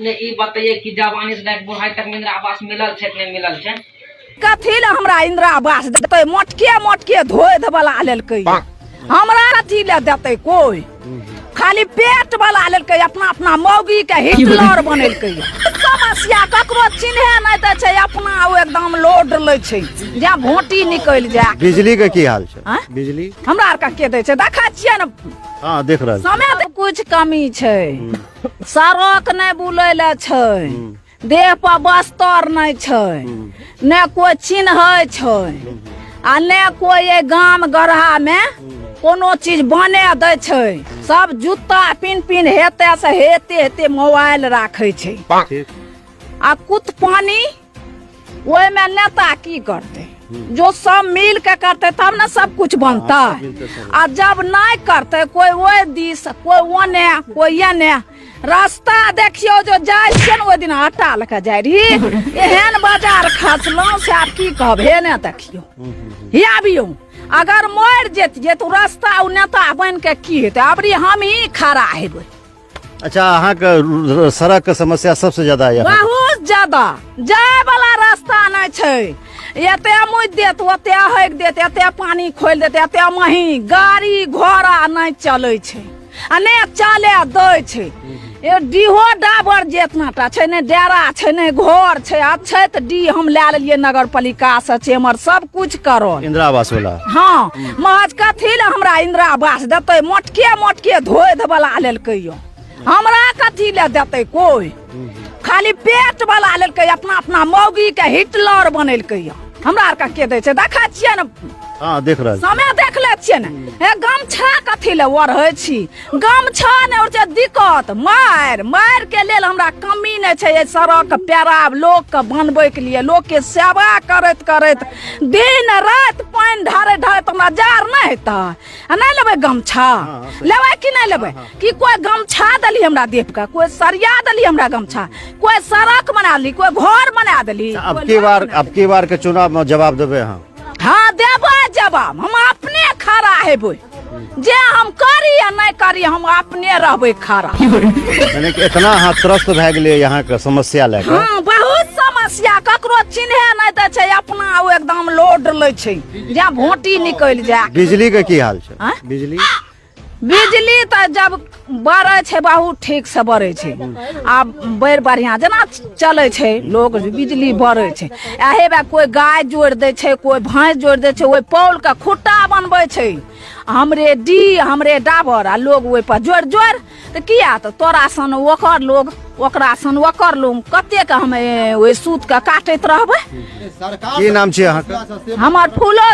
अपने ई बतैये कि जवानी से लए बुढ़ाई तक इंदिरा आवास मिलल छै कि नहि मिलल छै? कथी लए हमरा इंदिरा आवास देतै? मोटके मोटके धोइ धबला लेलकै, हमरा कथी लए देतै? कोइ खाली पेट वाला लेलकै, अपना अपना मौगी के हिटलर बनेलकै। समस्या ककरो चिन्हे नहि दै छै, अपना ओ एकदम लोड लै छै जे भोटी निकलि जाय। बिजली के की हाल छै? आँय? बिजली हमरा आरके के दै छै? देखै छियै ने। हाँ, देख रहल छी। समय तऽ कुछ कमी छै, सड़क नहि बुलै लए छै, देह पर बस्तर नहि छै, ने कोइ चिन्है छै आ ने कोइ एहि गाम गढ़ामे कोनो चीज बने दै छै। सब जूता पिन पिन हेते से हेते हेते मोबाइल राखै छै। ठीक। आ कुत पानी ओहिमे नेता की करतै? जो सब मिल के करतै तब ने सब कुछ बनतै। आ जब नहि करतै कोइ ओहि दिस, कोइ ओने, कोइ एने। रास्ता देखियौ, जो जाइ छियै ने, ओहि दिन आटा लऽ कऽ जाइ रही, एहन बाजार खसलहुँ से आब की कहब। हे ने देखियौ, हे आबियौ, अगर मरि जेतियै तऽ रास्ता ओ नेता बनि कऽ की हेतै? अबरी हमही खड़ा हेबै। अच्छा, अहाँके सड़क के समस्या सबसे ज्यादा यऽ? बहुत ज्यादा। जाय वाला रास्ता नहि छै। एते मुति देत, ओते हकि देत, एते पानी खोलि देत, एते मही, गाड़ी घोड़ा नहि चलै छै आ नहि चले दै छै। ए डीहो डाबर जेतना टा छै, नहि डेरा छै, नहि घर छै। आ छै तऽ डी हम लए लेलियै नगर पालिका से, चेमर सब कुछ करल। इंदिरा आवास वाला? हाँ। महज कथी लए हमरा इंदिरा आवास देतै? मोटके मोटके धोइ धबला लेलकै यौ, हमरा कथी लए देतै? कोइ खाली पेट वाला लेलकै, अपना अपना मौगी के हिटलर बनेलकै यौ, हमरा आरके के दै छै? देखै छियै ने। हाँ, देख रहल छी। समय देख ले छियै ने। हे गमछा कथी लए ओढ़ै छी? गमछा नहि ओढ़ै छै, दिक्कत। मारि मारि के लेल हमरा कमी नहि छै। एहि सड़क पेराब लोकके बनबैके लिए, लोकके सेवा करैत करैत दिन राति पानि ढारैत ढारैत हमरा जार नहि हेतै? आ नहि लेबै गमछा? लेबै कि नहि लेबै? कि कोइ गमछा देली हमरा देह के? कोइ सरिया देली हमरा गमछा? कोइ सड़क बना देली? कोइ घर बना देली? अब की बार, अब की बार के चुनाव में जवाब देबै अहाँ? हाँ, देबै जवाब। हम अपने खड़ा हेबै, जे हम करी या नहि करी, हम अपने रहबै खड़ा। यानी कि इतना अहाँ त्रस्त भए गेलियै यहाँ के समस्या लए कऽ? हाँ, बहुत समस्या। ककरो चिन्हे नहि दै छै, अपना ओ एकदम लोड लै छै जे भोटी निकलि जाय। बिजली के की हाल छै? आँय? बिजली? बिजली तऽ जब बरै छै बहुत ठीक से बरै छै, आ बड़ बढ़िआँ जेना चलै छै लोक। बिजली बरै छै, एहे बे कोइ गाय जोड़ि दै छै, कोइ भैंस जोड़ि दै छै, ओहि पौलके खुट्टा बनबै छै। हमरे डी, हमरे डाबर, आ लोग ओहि पर जोड़ि जोड़ि तऽ किया तऽ तोरा सन ओकर लोग, ओकरा सन ओकर लोग, कतेक हम ओहि सूतके काटैत रहबै? की नाम छै अहाँके? हमर फूलो।